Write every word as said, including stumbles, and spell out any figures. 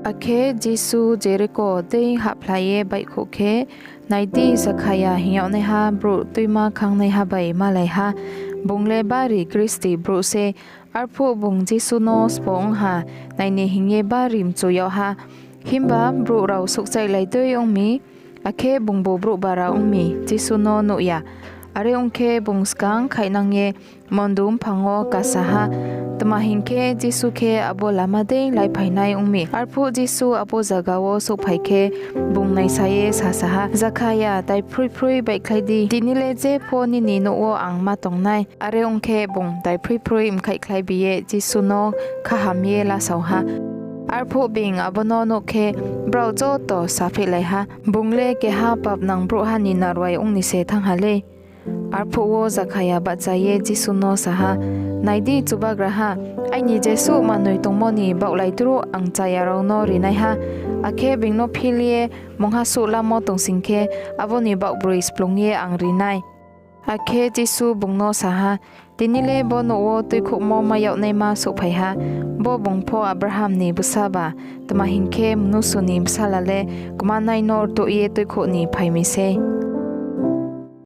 Akhe Jisu Jeriko dei hahphlai ye baihkhouh khe, nai di, Zakhaia hing yagnaiha brouh tuima khangnaiha bai malai ha. Bung le bari gristi brouh sei. Arphuh bung Jisu no sbo ong ha, nai ni hing ye bari mchu yag ha. Himba brouh rao souhchaihlai dei ong mi, akhe bungbu brouh bara ong mi, Jisu no nuh ya. Are ong khe, bung skang khaihnang ye mondu mphang wo kasa ha. Tma hing khe, Jisu khe abo lama dei láiphainai ong mi. Arphuh Jisu abo zaga wo souhphai khe, bung naisa ye sasa ha, Zakhaia, daiphroiphroi baihkhlai di, tini le je pho nini nouh wo ang ma tong nai. Are ong khe, bung daiphroiphroi mkhaihkhlaibi ye Jisu no kaham ye lasao ha. Arphuh being abo no nuh khe, brao joto saphihlai ha, Bung le keha papnang brouhha ni naruai ong ni se thanng ha lei. Arphuh wo Zakhaia bahcha ye Jisu no sa ha, Nai di, Chubagraha, aini jesuh manoi tongmo ni baohlaidruh ang chaya rao no ri nai ha, akhe being no phil ye mungha suh lamo tongsing khe, abo ni baohbroi splung ye ang ri nai. Akhe Jisu bung no sa ha, Tini le bo nouh wo tuikhouhmo mai yag naima souhphai ha. Bo bung pho Abraham ni bsaba; tma hing khe, Mnusu ni Bsala le kmanai no rtuh ye tuikhouh ni phai mi sei.